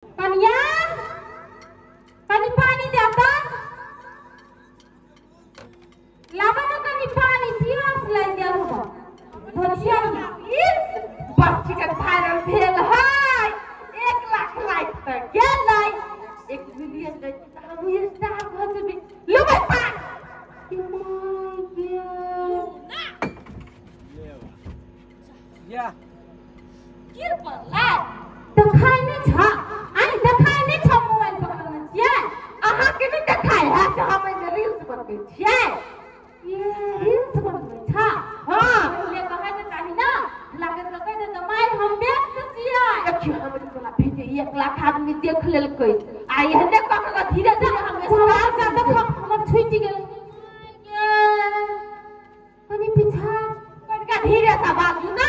कनिया कनि पानी दे त लाबा न कनि पानी प्यास लागि गेल हो भजिया बच्ची के वायरल भेल है 1 लाख लाइक त गेलै 1 मिलियन त हम स्टार भ जेबै लुबै पानी या गिर पड़लै देखाइ नहि छ आइ देखाइ नहि छ मोबाइल पकड़ने छियै अहाँ के नहि देखाइ है से हम एहिमे रील्स बनबै छियै ये रील्स बनबै छ हां पहिले कहै के चाही ना लागत त कहि दे माय हम व्यस्त छियै देखियौ हमर वाला वीडियो 1 लाख आदमी देख लेलकै आ एहने कऽ कऽ धीरे धीरे हम स्टार जा देख हमर छूटि गेल कनि पीछा कनिका धीरे से बाजू ना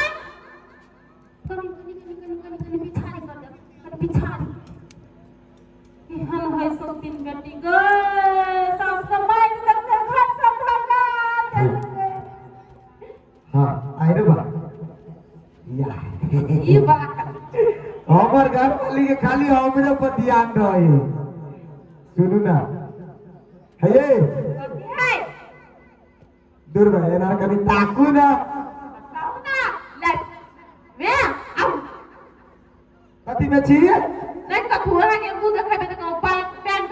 कनि कनि कनि कनि कनि पीछा नहीं कर दे कनि पीछा एहन है सौ तीन बेटी गो सास के मारि देलकै घर सब भगा देलकै। हां आइरो बा या ई बात हमर घर वाली के खाली हमरे पर ध्यान रहे। सुनू ना हे है दूर भाई एना कनी ताकू ना कहू ना ले वे आउ कथी में छी नहीं कथू अहाँ के मुंह देखेबै त कहू पैंट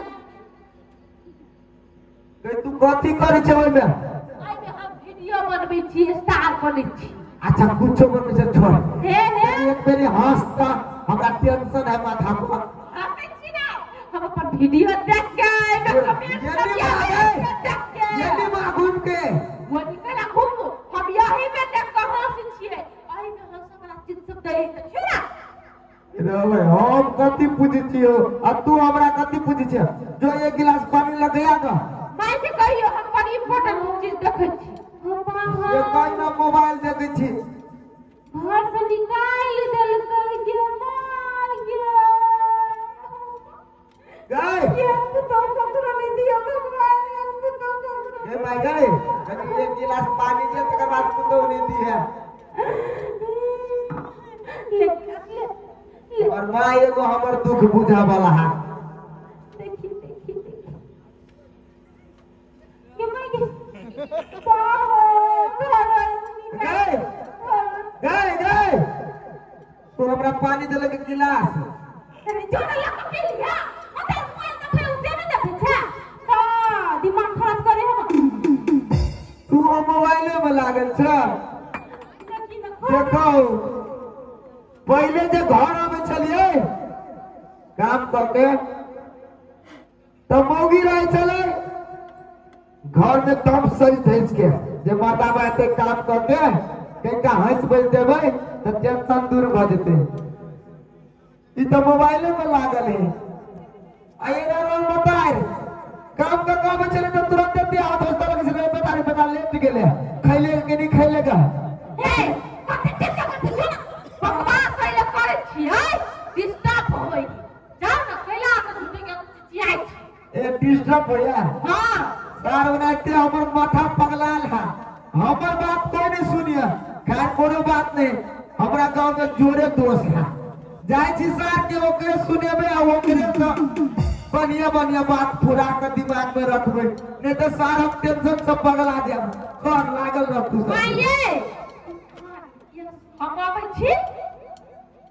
गई तू कथी करै छै ओइमे? एहिमे हम वीडियो बनबै छी स्टार बनै छी। अच्छा कुछो बनबै छै छोड़ हे हे एक बेरी हंस त हमरा टेंशन है माथा पर। हंसै छी ना हम अपन वीडियो देख के एहिमे कमेंट देख के ये बा घूम के वो निकला घूम हम यही में देख के हंसै छियै एहिमे हंसै वाला चीज सब दै छै ना। रे भाई हम कथी पूछै छियो आ तू हमरा कथी पूछै छियो? जो एक गिलास पानी लगया ग माय के कहियो हम बड़ी इम्पोर्टेंट चीज देखै छी। ये कहीं ना मोबाइल देखै छी घर से निकालि देलकै गे मार गे गए ये तो ककरो नहीं दियो भगवान ये तो ककरो ए भाई गए कनी एक गिलास पानी दे तकर बाद पुतोह नहीं दी है। ले ले ले और मां एगो हमर दुख बुझा वाला है। देखी देखी देखी के माय गे गए गए गए तो हमरा पानी देलक गिलास अरे जोड़ लक पी लिया ओते मोबाइल देखै उसे नहि देखै छै हां दिमाग खराब करे हम तू मोबाइले में लागल छ। देखो पहले जे घर आबै छलियै काम करके तो मौगी रहे छलै घर में दम सज धज के जे माता बाते काम करके कनिका हंस बोल देबै त टेंशन दूर भ जेतै। ई त मोबाइले में लागल है आ एना रोल बताय काम का काम छलै त तुरंत हाथ होस्ता लगे छलै पता नहीं पता लेट गेलै खैले के नहीं खैले का। हे कते टेंशन कते छै ना बकवास कइले करै छियै डिस्टर्ब होई जाउ ना कैला के झूठे के चिचियाइ छी। ए डिस्टर्ब होया हां सार बनाते हमर माथा पगलाल है हमर बात कोई नहीं सुनिए। खैर कोनो बात नहीं हमरा गांव में जोरे दोष है जाय छी सार के ओकरे सुनेबे आ ओकरे से बढ़िया बढ़िया बात फुरा के दिमाग में रखबे नहीं तो सार हम टेंशन से पगला जाब। कर लागल रखू सब माये हम आबै छी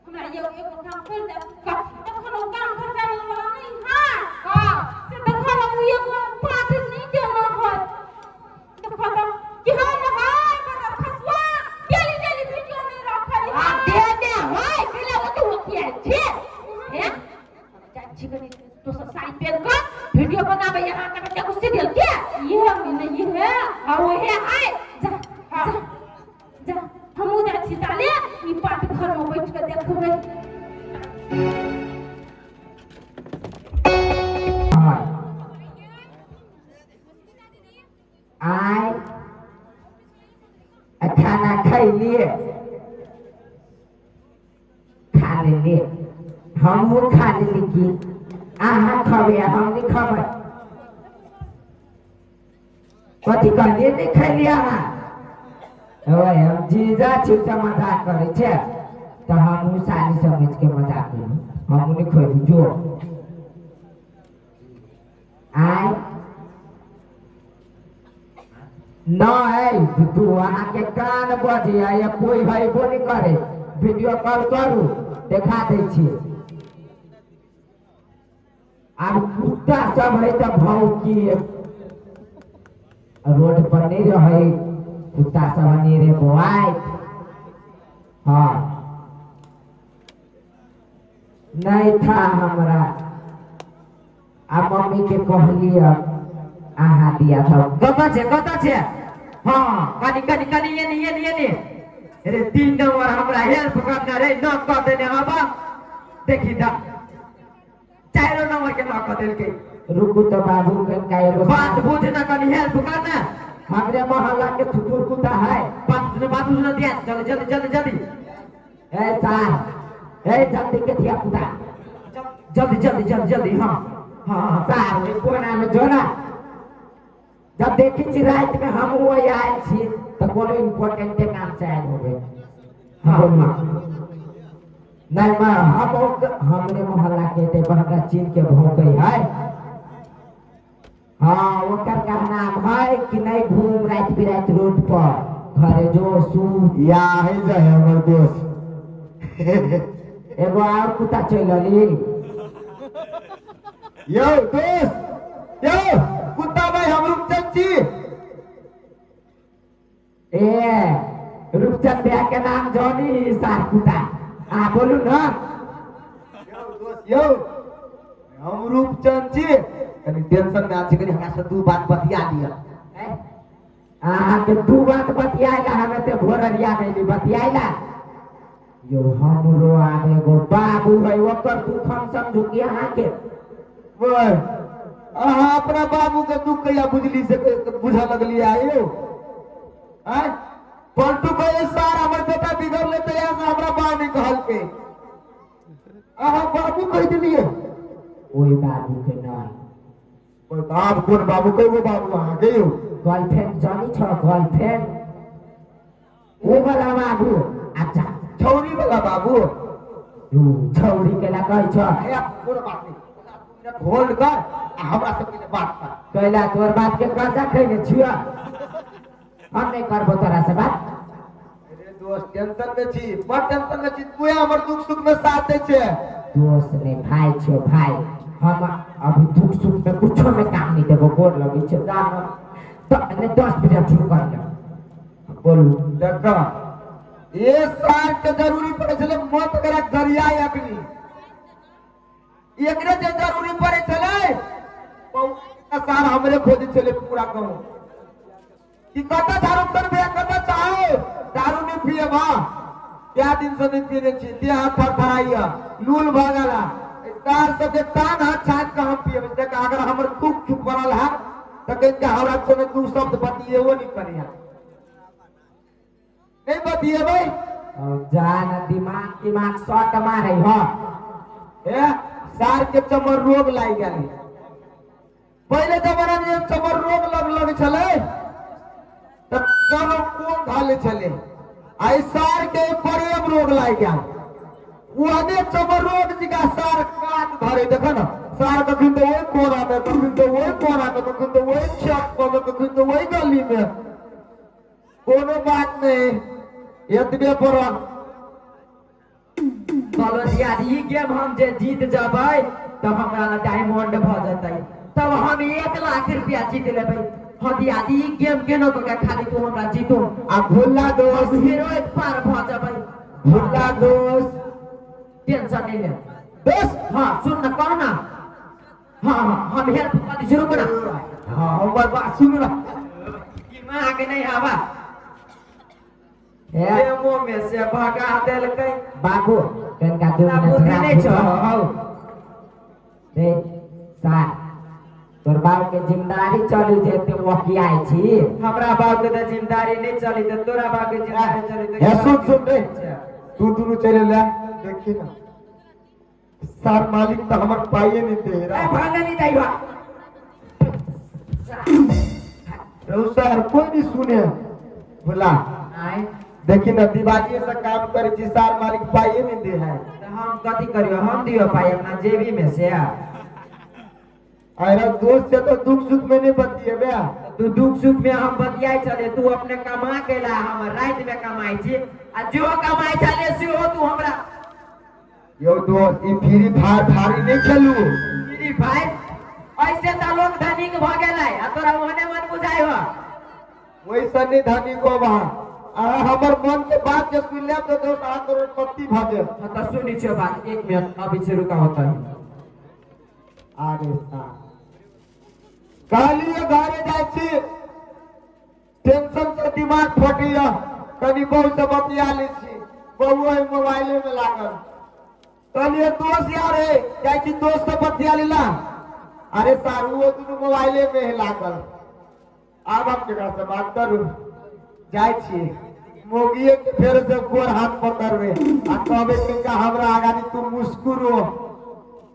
हमरा एगो एगो काम कर दे तखन ओ काम खर्चा वाला नहीं हां हां से देखो हम एगो पात नहीं देना है देखो त कि हम हाय बड़ा खसुआ डेली डेली वीडियो नहीं रखै आ दे दे हाय कैला ओ तो किया छे हे जाइ छी कनी दोसर साड़ी पहिन के वीडियो बनाबै यहाँ तक देखो सीरियल के ये हम नहीं ये है आ ओहे हाय जा जा जा हमहू जाइ छी ताले ई पात घर में बैठ के देखबै। आय खाना खैलिए खा लेलिए हमहूँ खा लेली की अहाँ खबै हम नहीं खबै कथी कहलिए नहीं खैलिए अहाँ? ओए हम जीजा छी तऽ मजाक करै छै तऽ हमहूँ साली समझ के मजाक करू। हम नहीं खैबू जो आय नहीं तू अहाँ के कान बजे या कोई हइबो नहीं करे वीडियो कॉल करू देखा दै छी। आब कुत्ता सब है त भौंकी रोड पर नहीं रहे कुत्ता सब अनेरे बोआइत। हाँ नहीं था हमरा आ मम्मी के कहलिए अहाँ दिया था कत छे कत छे। हाँ कनी कनी कनी ये नहीं ये नहीं ये नहीं अरे 3 नंबर हमरा हेल्प करना रे न कर देने हवा देखी दा 4 नंबर के न कर देलके। रुकू तो बाबू के एगो बात बुझ ना कनी हेल्प करना हमरे मोहल्ला के थुथुर कुत्ता है बात बुझ ना दिया जल्दी जल्दी जल्दी जल्दी ए सार ए जल्दी के थिया कुत्ता जल्दी जल्दी जल्दी जल्दी। हाँ हाँ सार कोना में जो ना जब देखी छी रात में हम वो आयल छी तो कोनो इम्पोर्टेंट काम से आयल होबे। हाँ नहीं मां हम हमरे मोहल्ला के ते हमरा चीन के भौंकै है। हाँ ओकर का नाम है कि नहीं घूम रात बिरात रोड पर घरे जो सू या है जे हमर दोस्त एगो और कुत्ता चल अली। यो दोस्त यो कुत्ता भाई हम रूपचंद जी ए रूपचंद भैया के नाम जोनी सार कुत्ता आ बोलू ना। यो दोस्त यो हम रूपचंद जी कनी टेंशन में आ छी कनी हमरा से दू बात बतिया लिया। अहाँ के दू बात बतियाइला हमें ते भोररिया नहीं बतियाइला। यो हमरो आने एगो बाबू है ओकर दुख हम समझू कि अहाँ के ओए अहाँ अपना बाबू के दुख कहिया बुझली से बुझा लगली आयो आय पलटू कहे सार हमर बेटा बिगड़ले त यहाँ से हमरा बा नहीं कहलके अहाँ बाबू कह दिलिए। ओई बाबू के नहीं ओए बाप कोन बाबू कहिबो बाबू अहाँ के यो गर्लफ्रेंड जानी छ गर्लफ्रेंड ओ वाला बाबू। अच्छा छौरी वाला बाबू यो छौरी के ला कहै छ कोनो बात नहीं होल्ड कर हमरा सब के बात कर कहला तोर बात के कर्जा खैने छियो हम नहीं करबो तोरा से बात। अरे दोस्त टेंशन में छी बड़ टेंशन में छी तू हमर दुख सुख में साथ दे छे। दोस्त ने भाई छो भाई हम अभी दुख सुख में कुछो में काम नहीं देबो गोर लगे छे जान तो ने 10 मिनट रुक कर ले बोलू देख ये साल के जरूरी पड़े छले मत करा गरिया अग्नि एकरे जे जरूरी पड़े छले सार हमरे खोजे छले पूरा कहूं कि कत दारू करबे कत चाहो दारू नहीं पिए बा क्या दिन से नहीं पीने छी देह हाथ थरथराइया लूल भगला तार सब के तान हाथ छाट के हम पिए देख अगर हमर दुख पड़ल है त कह के हमरा से दू शब्द बतिएबो नहीं करिया नहीं बतिएबै जान दिमाग दिमाग शॉट मारे हो ए सार के चमर रोग लागि गेल। पहले जमाना में चमर रोग लग लग छले त कोनो कोन धाले छले आई सार के प्रेम रोग लागि गेल ओने चमर रोग जिका सार काट धरे देख न सार कखन तो ओइ कोना में कखन तो ओइ कोना में कखन तो ओइ चौक में कखन तो ओइ गली में कोनो बात नहीं एतबे पर चलो यार ई गेम हम जे जीत जबै तब हमरा डायमंड भ जतै तब हम 1 लाख रुपया जीत लेबै। हाँ दियादी ई गेम केनो तो खाली तू हमरा जीतो आ भुल्ला दोस्त हीरो पार भ जबै। भुल्ला दोस्त टेंशन नहीं ले दोस्त। हाँ सुन ना कहो ना। हाँ हाँ हम हेल्प कर शुरू करा। हाँ हमर बात सुन ना कि मैं आगे नहीं आवा गेमो में से भगा देलकै बाबू कनका 2 मिनट नहीं छो। रे सार तोर बाप के जिम्मेदारी चली जेते वकियाय छी हमरा बाप के त जिम्मेदारी नहीं चली त तोरा बाप के जिम्मेदारी चली त। हे सुन सुन रे तू दुनु चले ले देखी ना सार मालिक त हमर पाइए नहीं दे ए भागे नहीं दैवा रौ सर कोई नहीं सुने बोला आय देखी न दिवाली से काम करे छी सार मालिक पाइए नहीं दे है। हम कथी करियो, हम दियो पाई अपना जेबी में से। अरे दोस्त से तो दुख सुख में नहीं बतिएबे। तू दुख सुख में हम बतियाई चले, तू अपने कमा के ला, हम रात में कमाई छी आ जो कमाई चले सेहो तू हमरा। यो दोस्त ई फ्री फायर थारी नहीं खेलू। फ्री फायर ऐसे त लोग धनिक भ गेलै आ तोरा ओहने मन बुझाइ हो। वैसा नहीं धनिक हो वहां। हमर मन के बात जे सुन ले तो दोस्त आ करोड़पति भ गेल। हां त सुनी छो बात, एक मिनट अभी से रुका होता है। अरे साहब कहलिए घरे जाइ छी, टेंशन से दिमाग फटिया, कनी बहु से बतिया लै छी, बहु मोबाइले में लागल। कहलिए दोस्त यार है जाइ छी दोस्त से बतिया लेला, अरे सार वो दुनू मोबाइले में है लागल। आब हम केकरा से बात करू? जाइ छी मोगिए के फेर से गोर हाथ पकड़बे आ कहबे कि हमरा आगाड़ी तू मुस्कुरो,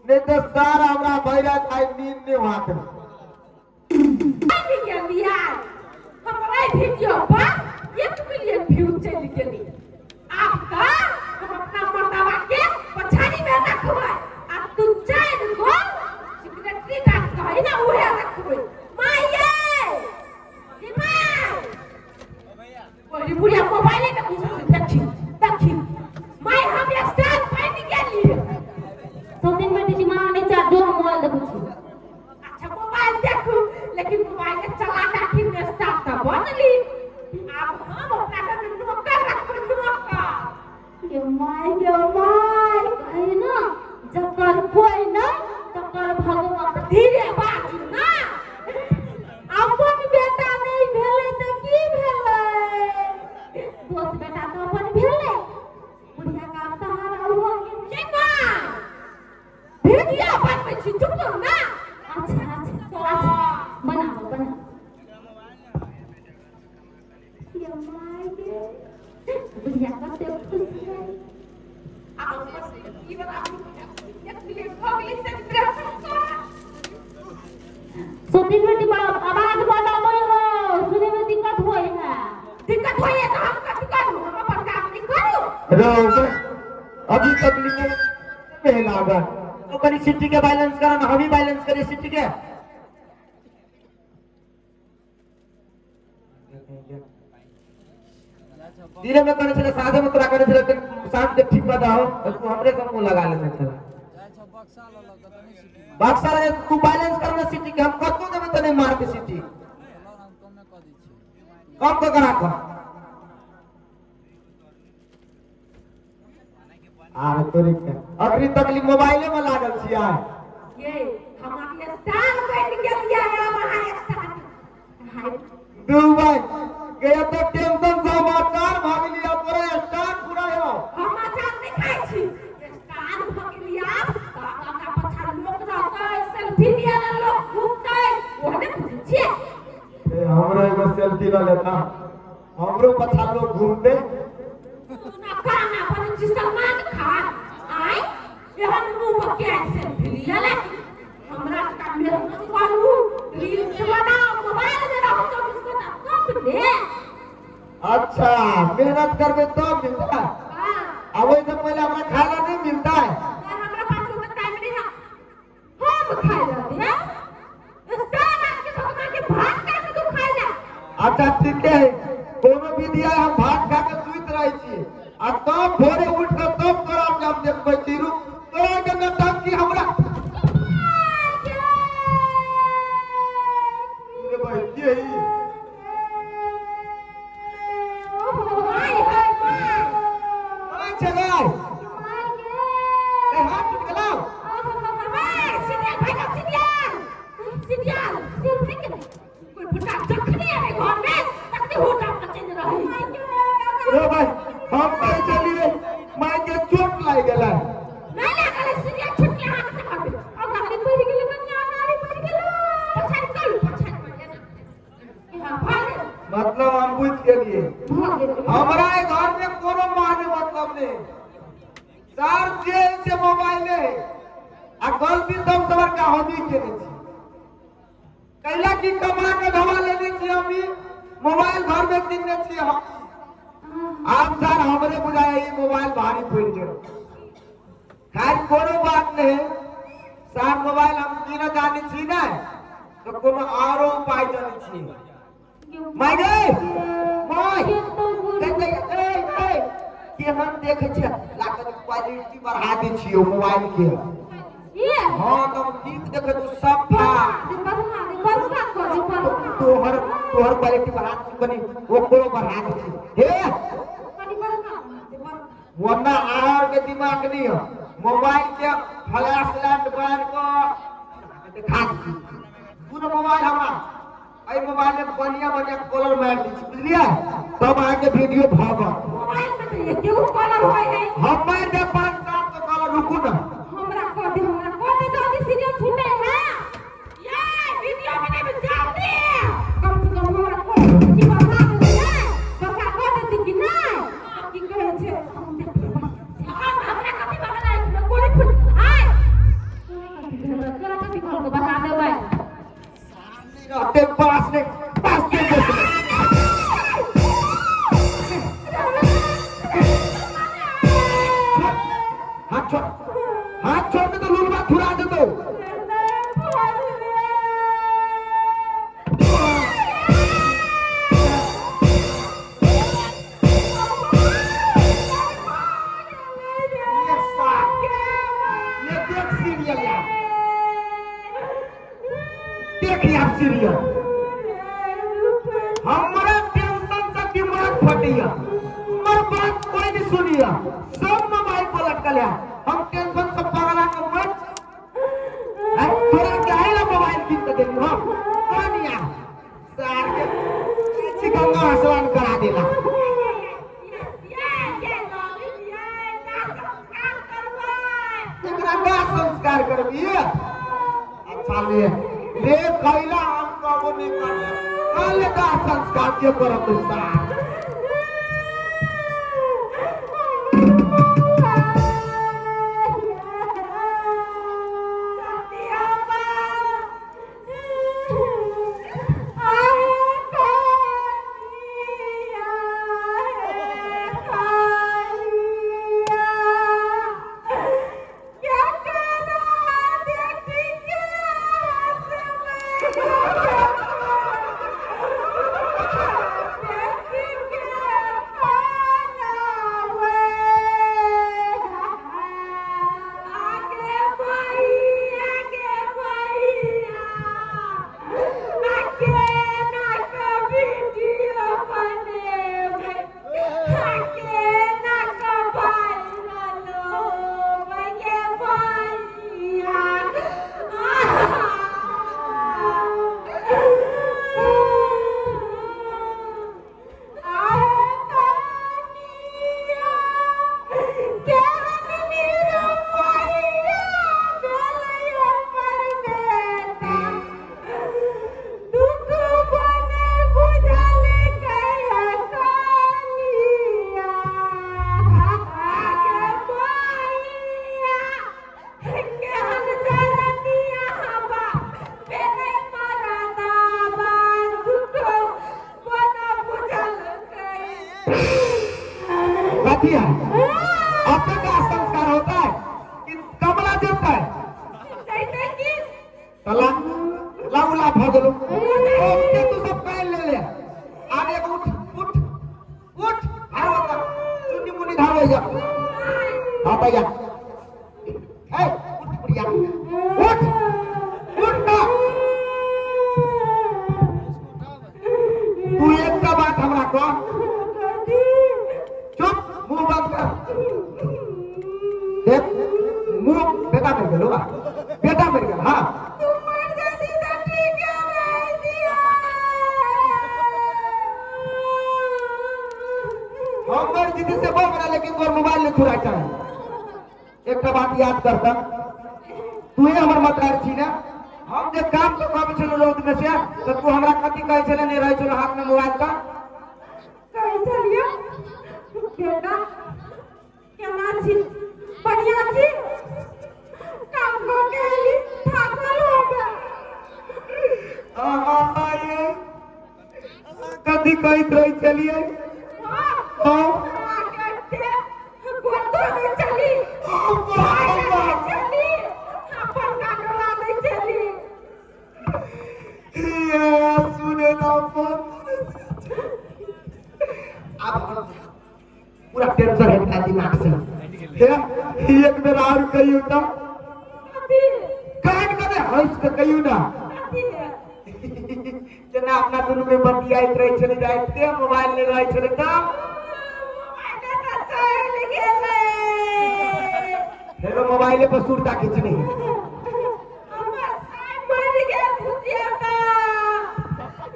नहीं तो सार हमरा भैरा आई नींद नहीं हाथ। हमरा वीडियो पर 1 मिलियन व्यू चलि गेलै। आब त हम अपना मर्दावा के पछाड़ी में रखबै आ तू 4 गो सेक्रेटरी का कहै ना उहे रखबै। माय ये माय ओरी बुढ़िया मोबाइल में घुसल देखी देखी my हम स्टार बनि गेलियै। सब दिन बेटी छी माँ नहीं चाह जो मोबाइल देखै छी। अच्छा मोबाइल देखू, लेकिन मोबाइल के चला के आखिर में स्टार त बनली। आब हम अपना घर में नौकर रखबै, नौकर। ये my ये my कहे ना जकर कोई नहीं तकर भगवान। धीरे बाजू ना। अपन बेटा नहीं भेलै त की भेलै, दोस्त बेटा त अपन भेलै, बुढ़िया का सहारा हो गेल। माँ वीडियो बनबै छी, चुप रहू ना। अच्छा अच्छा अच्छा बनाओ बनाओ। ये my गे बुढ़िया कते खुश है। आब ई वाला 1 मिलियन भ गेलै सेलिब्रेशन कर। सोती बेटी बड़ा आवाज बनाबै हो, सुने में दिक्कत होय है। दिक्कत होय है त हम कथी करू, हम अपन काम नहीं करू। रो अभी तकलीफ में लागल तो कनी सिटी के बैलेंस करन, हम ही बैलेंस करे सिटी के। धीरे में करे छले, साधे में तोरा करे छले, शाम के ठीक बता हो तू हमरे से मुंह लगा लेने छले। बक्सा रे तू बैलेंस कर ना सिटी के, हम कतो देबे त नहीं मारते सिटी कम क करा क। आरे तोरी के अखनी तकली मोबाइले में लागल छी आय। ये हम अभी स्टार बन गेलियै, हम अहाँ स्टार हाय दुबई गया तो टेंशन समाचार भाग लिया तोरा स्टार पूरा हो। हम अचार नहीं खाइ छी, स्टार भ गेलियै त हमरा पछा लोक रहतै, सेल्फी लिया लोक घूमतै, ओहने बुझै छियै। ए हमरो एगो सेल्फी ल लेता, हमरो पछा लोग घूमते। ना खाना बनै छी सलमान खान आय एहन मुंह पर के सेल्फी लिया ले। हमरा का मेहनत करू, रील्स बनाओ, मोबाइल में रहू 24 घंटा कब ने। अच्छा मेहनत करबे तब मिलता है। हां अब से पहले हमरा खाना नहीं मिलता है। हमरा पास उतना टाइम नहीं है, हम खाइ रहते हैं स्टार के भगवान के भात खा के तू खाइ ले। अच्छा ठीक है, कोनो विधि है हम भात खा के सुइत रहै छी आ तब भोरे उठ के तब तोरा के हम देखबै छी। रुक तोरा के नटक की हमरा रे भाई के ही my हाय my my छगाय ए हाथ टूट गेलौ। My senior भाई का सीनियर सीनियर सीनियर के कोई फुटा जखनी आवे घर में तखनी होटा मचेन रही। रे भाई हम कहे चलिए my के चोट लाग गेलै। नहीं लागल सीनियर छुटले हाथ से भाग अब गाड़ी पड़ गेलै, कन्या गाड़ी पड़ गेलै। पछाड़ चल पछाड़ हां भाग। मतलब हम बुझ गेलिए हमरा घर में कोनो माने मतलब नहीं, सर जे से मोबाइल है आ गलती सब बड़का हम ही केने छी, कैला की कमा के धवा लेने छी, हम ही मोबाइल घर में किनने छी हम। आब सर हमरे बुझाय ई मोबाइल भारी पड़ गेल। खैर कोनो बात नहीं सर, मोबाइल हम कीन जाने छी ना तो कोनो आरो उपाय जाने छी। My गे my ए ए के हम देखे छी लागत क्वालिटी बढ़ा दे छी मोबाइल के। हां तो नीक देखे तो सफा तोहर तोहर क्वालिटी बढ़ा दी बनी ओकरो बढ़ा दी हे वरना are के दिमाग नहीं हो। मोबाइल के फ्लैश लाइट बार को दिखा दी पूरा मोबाइल हमरा ए मोबाइल में बढ़िया बढ़िया कलर मार दी बुझलिए तब आके वीडियो भाग मोबाइल में तो ये क्यों कलर होय है हम मार दे 5-7 को कलर रुकू ना हमरा कह दे जल्दी सीरियल छूटे है ये वीडियो बने जल्दी कम से कम हमरा को की बढ़ा दे ना बका कह देती कि ना की कहै छै हम देखबै हम हमरा कथि बना है कोई फुट आय तोरा कथि घर को बता देबै सामने रहते पास ने पास के हाथ छोड़ हाथ छोड़ के तो लूलबा थुरा देतो। ले देख सीरियल यार, देख यार सीरियल हमरा टेंशन से दिमाग फटिया मर बात कोई नहीं सुनिया सब मोबाइल पर लटकल है। हम टेंशन से पागल के मर तोरा काहे मोबाइल कीन के देली हम कनिया सार के चिकंगा हसवान करा देला। एकरा का संस्कार करबी अच्छा ले ले कैला हम कबो नहीं करले कल का संस्कार के करब सार। अब का संस्कार होता है कि कमला देता है तला लाउला भगलो ओके तू सब काल ले ले आगे उठ उठ उठ धारो का चुन्नी मुन्नी धारो जा हां भैया ए उठ प्रिया उठ उठ ना तू एक का बात हमरा को चुप मुंह बंद कर देख मुंह बेटा मर गेलो बा बेटा मर गेल। हां तू मर जाती त ठीक रह दिया हम मर जीते से बड़ा लेकिन तोर मोबाइल ले थुरा चाहे। एक बात याद करता तू ही हमर मतदार छी ना हम जे काम तो कब छलो रौद में से तो तू हमरा कथि कहै छले नहीं रहै छलो हाथ में मोबाइल का कहै छलियो बेटा केना छी बढ़िया छी काम क के एली थाकल हो गया। आहा ये कथि कहैत रहै छलियै। हां कहियो तो कान के हंस के कहियो ना जना अपना दुनू में बतियाइत रहे छले जाइत के मोबाइल ले रहे छले त फेरो मोबाइल पर सुरता खींचनी मर गेल भुजिया त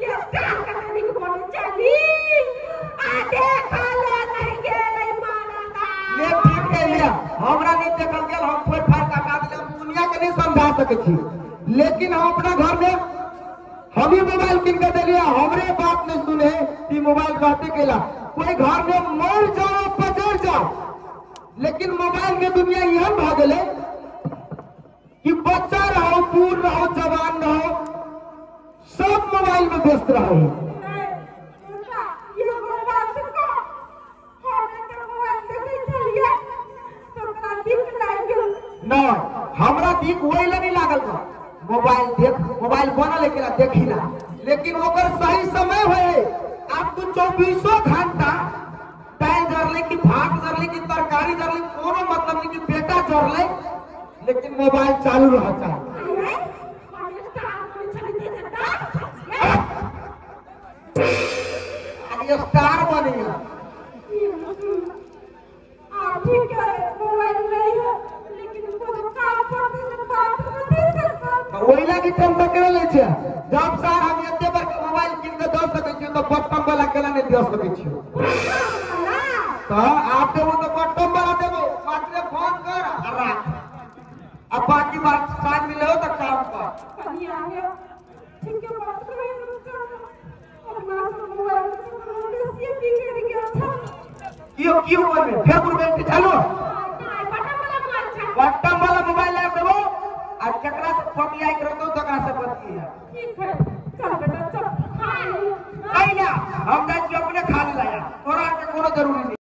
ये स्टार कहानी को बोल चली आ देखल नहीं गेलै मारता ले ठीक है ले हमरा नहीं देखल गेल हम फोड़ फाड़ काटा देले हम दुनिया के नहीं समझा सके छी लेकिन हम अपना घर में हम ही मोबाइल किन के देलिए हमरे बात नहीं सुने कि मोबाइल कहते केला कोई घर में मर जाओ पजर जाओ लेकिन मोबाइल के दुनिया यह भ गेलै कि बच्चा रहो बूढ़ रहो जवान रहो सब मोबाइल में व्यस्त रहो। नहीं हमरा दिक वही ला नहीं लागल बा मोबाइल देख मोबाइल बनल है देखिला लेकिन ओकर सही समय होए आप तो 24 घंटा दाल जरले कि भात जरले कि तरकारी जरले कोनो मतलब नहीं कि बेटा जरले लेकिन मोबाइल चालू रह चाहे। स्टार बने वही लागी टेंशन करे ले छे जब सर हम एते बार के मोबाइल किन के the सके छी तो बटन वाला केला नहीं the सके छी तो आप देबो तो बटन वाला देबो मात्र फोन कर आ राख अब बाकी बात साथ मिले हो तो काम कर ठीक है बात करें और मां से मोबाइल से बिगड़ गया था क्यों क्यों बोल फिर बुरबेंट चालू बटन वाला मोबाइल ला देबो आ केकरा से बतियाई करतो तकरा से बतिया ठीक है चल बेटा चल खा ले हम जाय छी अपने खा ले तोरा के कोनो जरूरी नहीं।